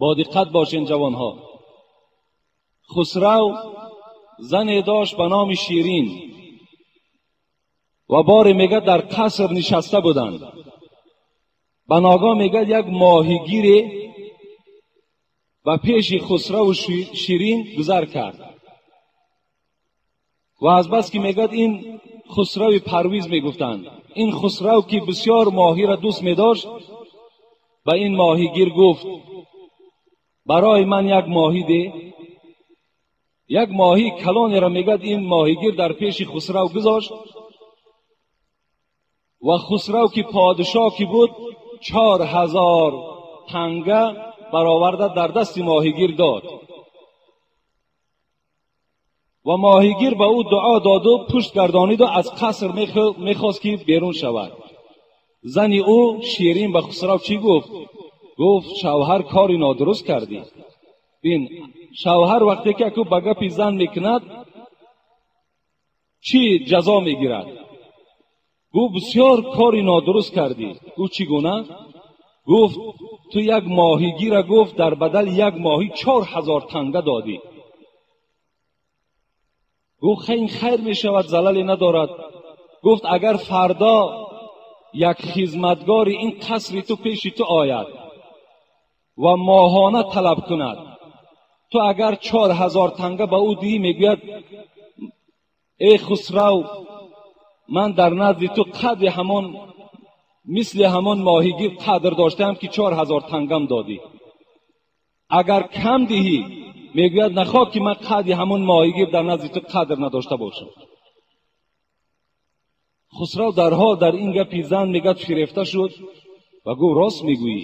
Бо диққат бошен, ҷавонҳо. Хусрав зане дошт ба номи Ширин ва боре, мегӯяд, дар қаср нишаста буданд. Ба ногоҳ, мегӯяд, як моҳигире ба пеши Хусраву Ширин гузар кард ва азбаски, мегӯяд, ин Хусрави Парвиз мегуфтанд, ин Хусрав, ки бисёр моҳиро дӯст медошт, ба ин моҳигир гуфт: «Барои ман як моҳӣ де». Як моҳии калонеро, мегӯяд, ин моҳигир дар пеши Хусрав гузошт ва Хусрав, ки подшоҳ ки буд, 4000 танга бароварда дар дасти моҳигир дод ва моҳигир ба ӯ дуо доду пушт гардониду аз қаср мехост, ки берун шавад. Зани ӯ Ширин ба Хусрав чӣ гуфт? Гуфт: «Шавҳар, кори нодуруст кардӣ». Бин, шавҳар вақте ки аку ба гапи зан мекунад, чӣ ҷазо мегирад? Гуфт: «Бисёр кори нодуруст кардӣ». Гуфт: «Чӣ гуна?» Гуфт: «Ту як моҳигира, гуфт, дар бадали як моҳӣ 4000 танга додӣ». Гуфт: «Ин хайр мешавад, залале надорад». Гуфт: «Агар фардо як хизматгори ин қасри ту пеши ту ояд ва моҳона талаб кунад, ту агар 4000 танга ба ӯ диҳӣ, мегӯяд: эй Хусрав, ман дар назди ту қадри ҳамон, мисли ҳамон моҳигир қадр доштаам, ки 4000 тангам додӣ. Агар кам диҳӣ, мегӯяд: нахоҳ ки ман қадри ҳамон моҳигир дар назди ту қадр надошта бошам». Хусрав дарҳол дар ин гапи зан, мегӯяд, фирефта шуд ва гуфт: «Рост мегӯӣ».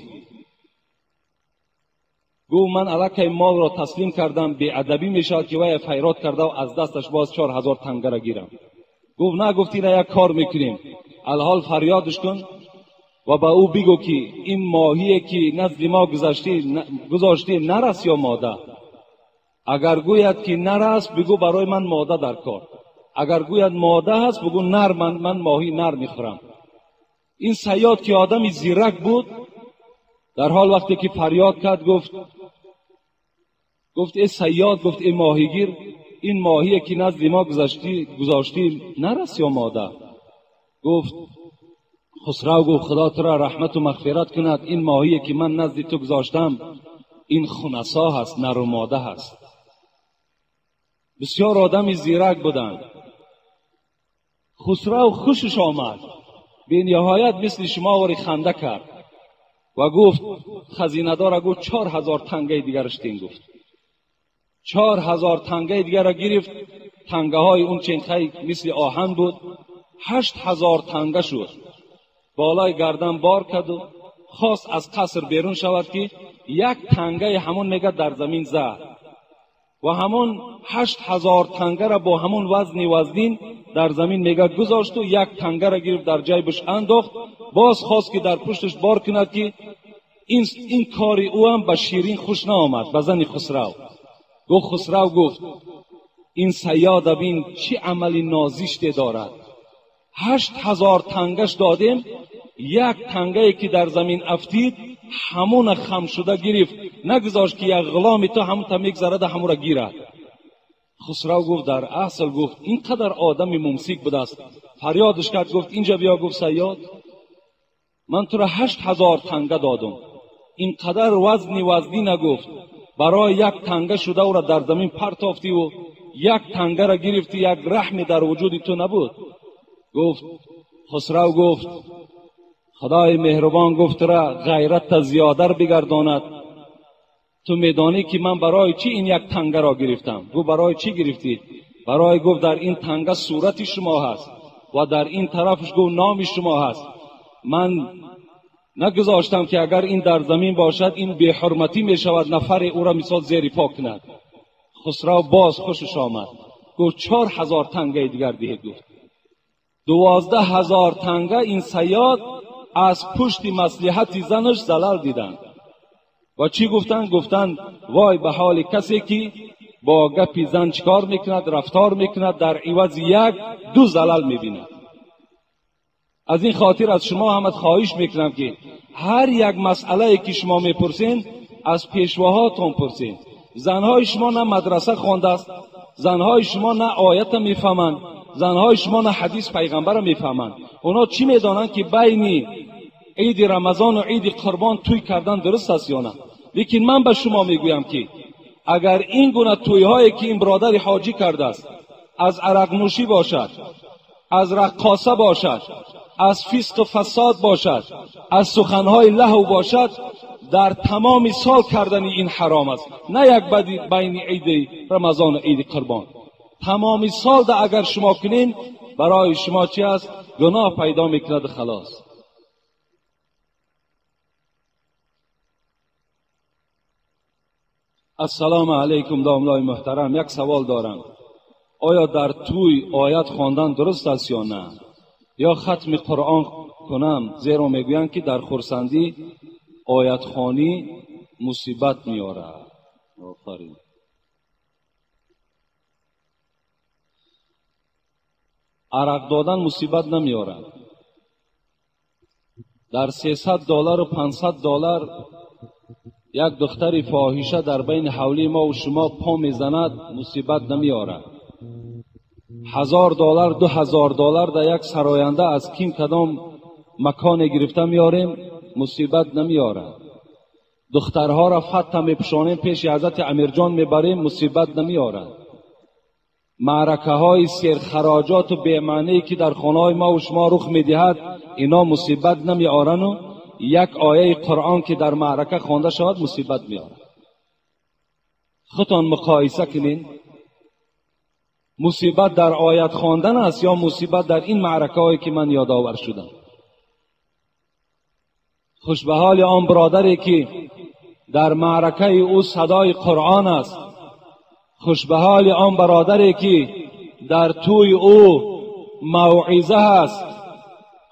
Гуфт: «Ман аллакай молро таслим кардам, беадабӣ мешавад, ки вая файрод карда аз дасташ боз 4000 тангара гирам». Гуфт: «На», гуфт, «ина як кор мекунем, алҳол фарёдш кун ва ба ӯ бигӯ, ки ин моҳие, ки назди мо гузоштӣ, нар аст ё мода. Агар гӯяд, ки нар аст, бигӯ: барои ман мода дар кор. Агар гӯяд мода ҳаст, бигӯ нар, ман моҳии нар мехӯрам». Ин саёд, ки одами зирак буд, дар ҳол вақте ки фарёд кард, гуфт: «Э саёд», гуфт, «э моҳигир, ин моҳие, ки назди мо гузоштӣ, нар аст ё мода?» Гуфт Хусрав, гуфт: «Худо туро раҳмату мағфират кунад, ин моҳие, ки ман назди ту гузоштам, ин хунасо ҳаст, нару мода ҳаст». Бисёр одами зирак буданд. Хусрав хушаш омад бениҳоят, мисли шумо вори ханда кард ва гуфт, хазинадора гуфт: «4000 тангаи дигараш тин». Гуфт, 4000 тангаи дигарро гирифт. Тангаҳои он ченхай мисли оҳан буд, 8000 танга шуд. Болои гардан бор карду хост аз қаср берун шавад, ки як тангаи ҳамон, мегӯяд, дар замин зад ва ҳамон 8000 тангара бо ҳамон вазни вазнин дар замин, мегӯяд, гузошту як тангара гирифт, дар ҷайбаш андохт. Боз хост, ки дар пушташ бор кунад, ки ин кори ӯ ҳам ба Ширин хуш наомад, ба зани Хусрав. Гуфт, Хусрав гуфт: «Ин саёда бин, чӣ амали нозиште дорад. 8000 тангаш додем, як тангае, ки дар замин афтид, ҳамона хам шуда гирифт, нагузошт, ки як ғуломи ту ҳамонта мегзарада, ҳамонро гирад». Хусрав гуфт: «Дар асл, гуфт, ин қадар одами мумсик будааст». Фарёдш кард, гуфт: «Инҷа биё». Гуфт: «Саёд, ман туро 8000 танга додум, ин қадар вазни вазнина, гуфт, барои як танга шуда ӯро дар замин партофтиву як тангара гирифтӣ, як раҳме дар вуҷуди ту набуд». Гуфт Хусрав, гуфт: «Худои меҳрубон, гуфт, тура ғайратта зиёдар бигардонад. Ту медонӣ, ки ман барои чӣ ин як тангаро гирифтам?» Гуфт: «Барои чӣ гирифтӣ?» «Барои, гуфт, дар ин танга сурати шумо ҳаст ва дар ин тарафаш, гуфт, номи шумо ҳаст. Ман нагузоштам, ки агар ин дар замин бошад, ин беҳурматӣ мешавад, нафаре ӯро мисол зери по кунад». Хусрав боз хушаш омад, гуфт: «4000 тангаи дигар диҳед», гуфт. 12 000 танга ин саёд аз пушти маслиҳати занаш залал диданд. Ва чӣ гуфтанд? Гуфтанд: вой ба ҳоли касе, ки бо гапи зан чикор мекунад, рафтор мекунад, дар ивази як ду залал мебинад. Аз ин хотир аз шумо ҳамат хоҳиш мекунам, ки ҳар як масъалае, ки шумо мепурсен, از پیشواهاتون پرسین. زنهای شما نه مدرسه خوانده است، زنهای شما نه آیت میفهمند، زنهای شما نه حدیث پیغمبر میفهمند. اونا چی میدانند که بین عید رمضان و عید قربان توی کردن درست است یا نه؟ لیکن من به شما میگویم که اگر این گونه تویهایی که این برادر حاجی کرده است از عرق نوشی باشد، از رقاصه باشد، از فسق و فساد باشد، از سخنهای لهو باشد، در تمام سال کردن این حرام است. نه یک بین عید رمضان و عید قربان، تمام سال در اگر شما کنین برای شما چی است؟ گناه پیدا میکند. خلاص. السلام علیکم داملای محترم، یک سوال دارم. آیا در توی آیت خواندن درست است یا نه؟ یا ختم قرآن کنم؟ زیرا میگویند که در خرسندی آیت خوانی مصیبت میارد. آفرین. عرق دادن مصیبت نمیارد. در $300 و $500 یک دختر فاحشه در بین حولی ما و شما پا میزند، مصیبت نمیارد. $1000 $2000 در یک سراینده از کیم کدام مکان گرفته میاریم، مصیبت نمیارد. دخترها را فتح میپوشانیم پیش حضرت امیرجان میبریم، مصیبت نمیارد. معرکه های سرخراجات و بی‌معنی که در خانه های ما و شما رخ میدهد، اینا مصیبت نمیارن و یک آیه قرآن که در معرکه خوانده شود مصیبت میارد. خودتان مقایسه کنین، مصیبت در آیت خواندن است یا مصیبت در این معرکه هایی که من یادآور شدم؟ خوش به حال آن برادری که در معرکه او صدای قرآن است. خوش به حال آن برادری که در توی او موعظه است.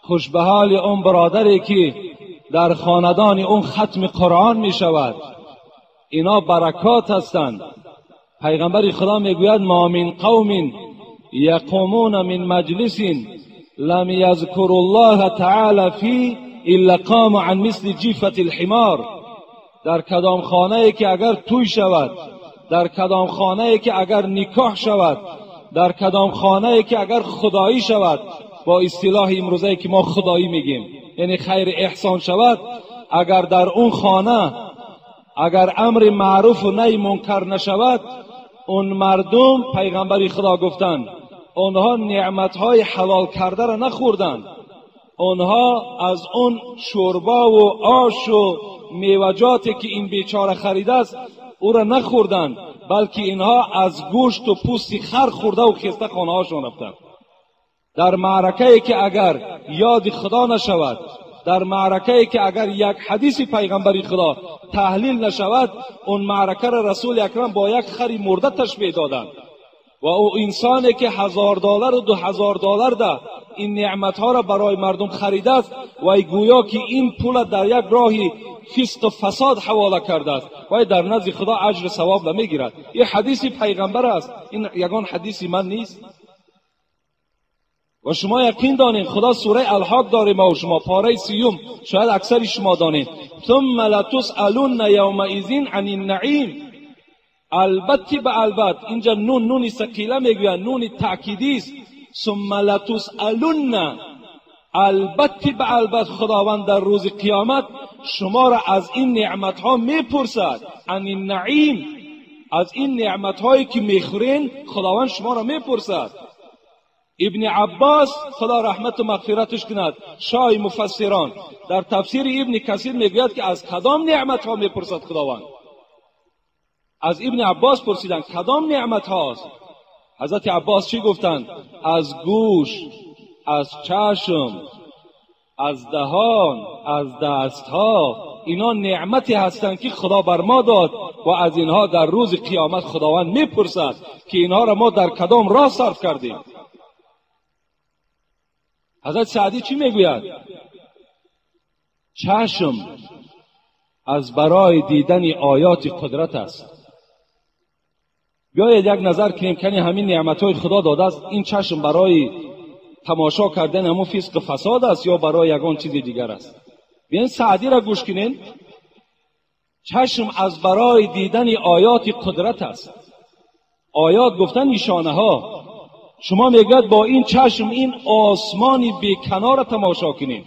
خوش به حال آن برادری که در خاندان اون ختم قرآن می شود. اینا برکات هستند. پیغمبر خدا میگوید ما من قوم یقومون من مجلس لم یذکر الله تعالی فی الا قام عن مثل جیفة الحمار. در کدام خانه ای که اگر توی شود، در کدام خانه ای که اگر نکاح شود، در کدام خانه ای که اگر خدایی شود، با اصطلاح امروزه که ما خدایی میگیم یعنی خیر احسان شود، اگر در اون خانه اگر امر معروف و نهی منکر نشود، اون مردم پیغمبر خدا گفتند اونها نعمتهای حلال کرده را نخوردند، اونها از اون شوربا و آش و میوجاتی که این بیچاره خریده است او را نخوردند، بلکه اینها از گوشت و پوست خر خورده و خسته خانه هاشون رفتند. در معرکه که اگر یاد خدا نشود، در معرکه که اگر یک حدیث پیغمبر خدا تحلیل نشود، اون معرکه را رسول اکرم با یک خری مرده تشبیه دادند. و او انسانی که $1000 و $2000 ده این نعمتها را برای مردم خریده است و گویا که این پول در یک راهی فسق و فساد حواله کرده است و در نزد خدا اجر ثواب نمیگیرد. این حدیث پیغمبر است، این یگان حدیث من نیست. و شما یقین دانید خدا سوره الحاق داره ما و شما پاره 30، شاید اکثر شما دانید، ثم لتسألن یومئذ عن النعیم. البته به البته اینجا نون نون ثقیله میگوید، نون تأکیدی است. ثم لتسألن، البته به البته خداوند در روز قیامت شما را از این نعمت ها میپرسد. عن النعیم، از این نعمت هایی که میخورین خداوند شما را میپرسد. ابن عباس خدا رحمت و مغفرتش کند، شاه مفسران، در تفسیر ابن کثیر میگوید که از کدام نعمت ها میپرسد خداوند؟ از ابن عباس پرسیدند کدام نعمت هاست؟ حضرت عباس چی گفتند؟ از گوش، از چشم، از دهان، از دستها، اینا نعمتی هستند که خدا بر ما داد و از اینها در روز قیامت خداوند میپرسد که اینها را ما در کدام راه صرف کردیم. حضرت سعدی چی میگوید؟ چشم از برای دیدن آیات قدرت است. بیایید یک نظر کنیم که همین نعمتهای خدا داده است، این چشم برای تماشا کردن همون فسق فساد است یا برای یگان چیز دیگر است؟ بیاین سعدی را گوش کنین. چشم از برای دیدن آیات قدرت است. آیات گفتن نشانه ها. شما میگید با این چشم این آسمانی بی کنار تماشا کنید.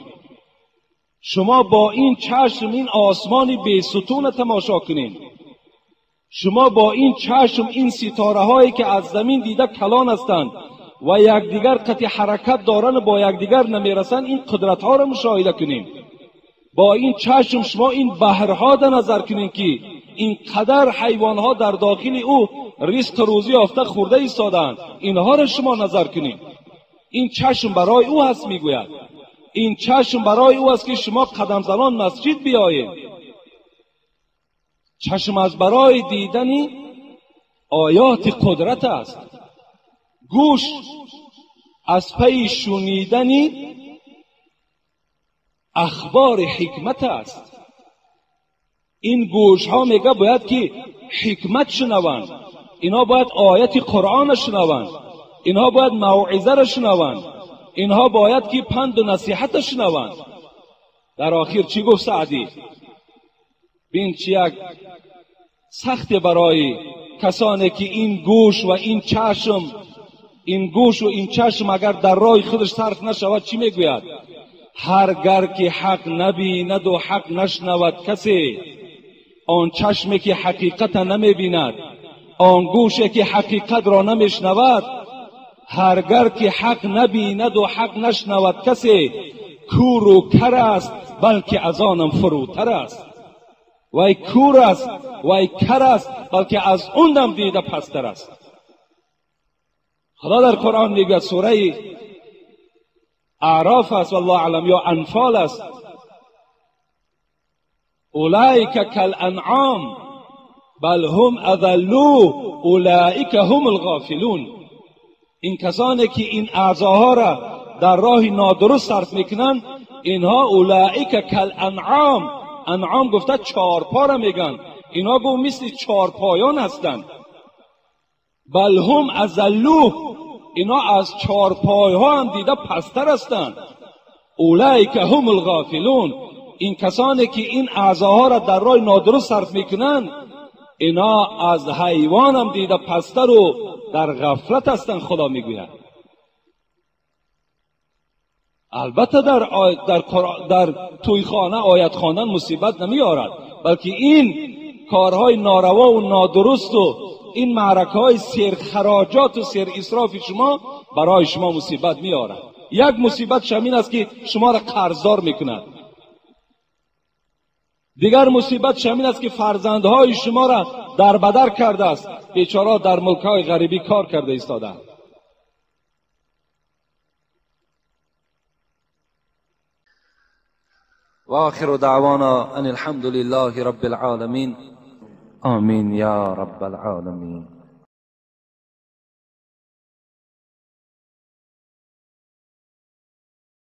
شما با این چشم این آسمانی بی ستون تماشا کنید. شما با این چشم این ستاره هایی که از زمین دیده کلان هستند و یکدیگر قطع حرکت دارن و با یکدیگر نمیرسند، این قدرت ها را مشاهده کنید. با این چشم شما این بحرها در نظر کنید که این قدر حیوان ها در داخل او رزق روزی یافته خورده ایستادند، اینها را شما نظر کنید. این چشم برای او هست. میگوید این چشم برای او است که شما قدم زنان مسجد بیایید. چشم از برای دیدن آیات قدرت است. گوش از پی شنیدن اخبار حکمت است. این گوش ها میگه باید که حکمت شنوند، اینها باید آیت قرآن شنوند، اینها باید موعظه را شنوند، اینها باید که پند و نصیحت شنوند. در آخر چی گفت سعدی؟ بین چی یک سخت برای کسانی که این گوش و این چشم، این گوش و این چشم اگر در راه خودش صرف نشود چی میگوید؟ هرگر که حق نبیند و حق نشنود کسی، آن چشمی که حقیقت نمیبیند، آن گوشی که حقیقت را نمیشنود، هرگر که حق نبیند و حق نشنود کسی، کور و کر است بلکه از آنم فروتر است. وای کور است، وای کر است، بلکه از اونم دیده پستر است. خدا در قرآن میگه، سوره اعراف است والله اعلم یا انفال است، اولئک کالانعام بل هم اضلوا اولئک هم الغافلون. این کسانی که این اعضاها را در راه نادرست صرف میکنند، اینها اولئک کالانعام، انعام گفته چارپا را میگن، اینها گفت مثل چارپایان هستند. بل هم اضلوا، اینا از چارپای ها هم دیده پستر هستند. اولئک هم الغافلون، این کسانی که این اعضاها را در راه نادرست صرف میکنند، اینا از حیوان هم دیده پستر و در غفلت هستند. خدا میگوید البته در توی خانه آیت خواندن مصیبت نمیارد، بلکه این کارهای ناروا و نادرست و این معرکه های سیر خراجات و سیر اسراف شما برای شما مصیبت میارد. یک مصیبت شمین است که شما را قرضدار میکند. دیگر مصیبت شمین است که فرزندهای شما را در بدر کرده است، بیچاره در ملک‌های غریبی کار کرده ایستادند. و آخر دعوانا ان الحمد لله رب العالمین. آمین یا رب العالمین.